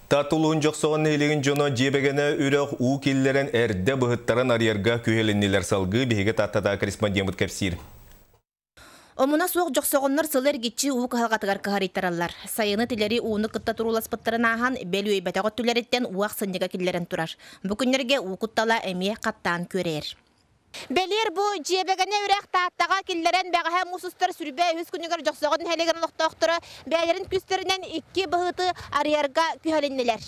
Таатта улууһун Дьохсоҕон нэһилиэгин дьоно Дьиэбэгэнэ үрэх уу киллэрэн эрдэ быһыттаран арыйарга күһэлиннилэр. Салгыы биһиги Тааттатааҕы корреспондеммыт кэпсиир. Омуна суох дьохсоҕоннор сылы эргиччи уу кыһалҕатыгар кыһарыйтараллар. Сайыны тилэри ууну кытта турууласпыттарын ааһан, бэл үөйбэтэх өттүлэриттэн уу ахсынньыга киллэрэн турар. Бу күннэргэ уу куттала эмиэ хаттаан күөрэйэр. Бэлиэр бу Дьиэбэгэнэ үрэх Тааттаҕа киллэрэн бэҕэһээ муус устар сүрбэ үһүс күнүгэр Дьохсоҕон нэһилиэгин олохтоохторо бэйэлэрин күүстэринэн икки быһыты арыйарга күһэлиннилэр.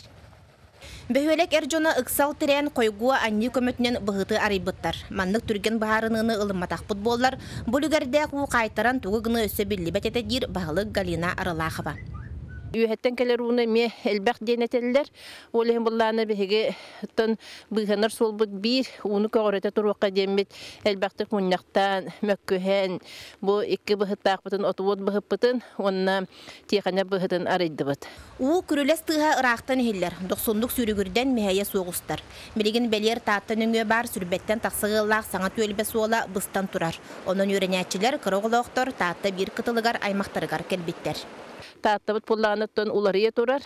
Бөһүөлэк эр дьоно ыксал тирээн хойгуо анньыы көмөтүнэн быһыты арыйбыттар. Маннык түргэн быһаарыныыны ылымматахпыт буоллар, бу үлүгэрдээх уу хаайтаран тугу гыныа өссө биллибэт этэ диир баһылык Галина Арылахова. Үөһэттэн кэлэр ууну эмиэ элбэх диэн этэллэр. Ол иһин буллаана биһиги Оттон быыһанар суолбут биир, ууну көҕүрэтэ туруохха диэммит элбэхтик мунньахтаан, мөккүһэн, бу икки быһыттаахпытын отуот быһыппытын уонна тиэхэнэ быһытын арыйдыбыт. Уу күрүлэс тыаһа ыраахтан иһиллэр, дохсуннук сүүрүгүрдэн мэһэйэ суох устар. Билигин бэлиэр Таатта нөҥүө баар Сүрбэттэн тахса ыаллаах саҥа түөлбэ суола быстан турар. Онон үөрэнээччилэр, кыра оҕолоохтор Таатта биир кытылыгар аймахтарыгар кэлбиттэр. Тааттабыт буоллаҕына уларыйа турар,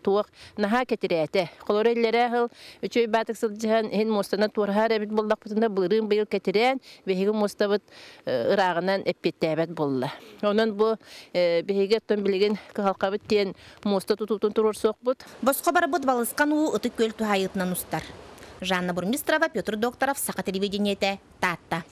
туох наһаа кэтирээтэ. Холор иллэрээ сыл үчүгэй баатык сылдьыһан иһин муостанан туораһар эбит буоллахпытына былырыын быйыл кэтирээн биһиги муостабыт ырааҕынан эппиэттээбэт буолла. Онон бу биһиги оттон билигин кыһалҕабыт диэн муоста тутуутун туруорсуохпут. Босхо барбыт балысхан уу Ытык Күөл туһаайыытынан устар. Жанна Бурмистрова, Петр Докторов, Саха телевидениетэ, Таатта.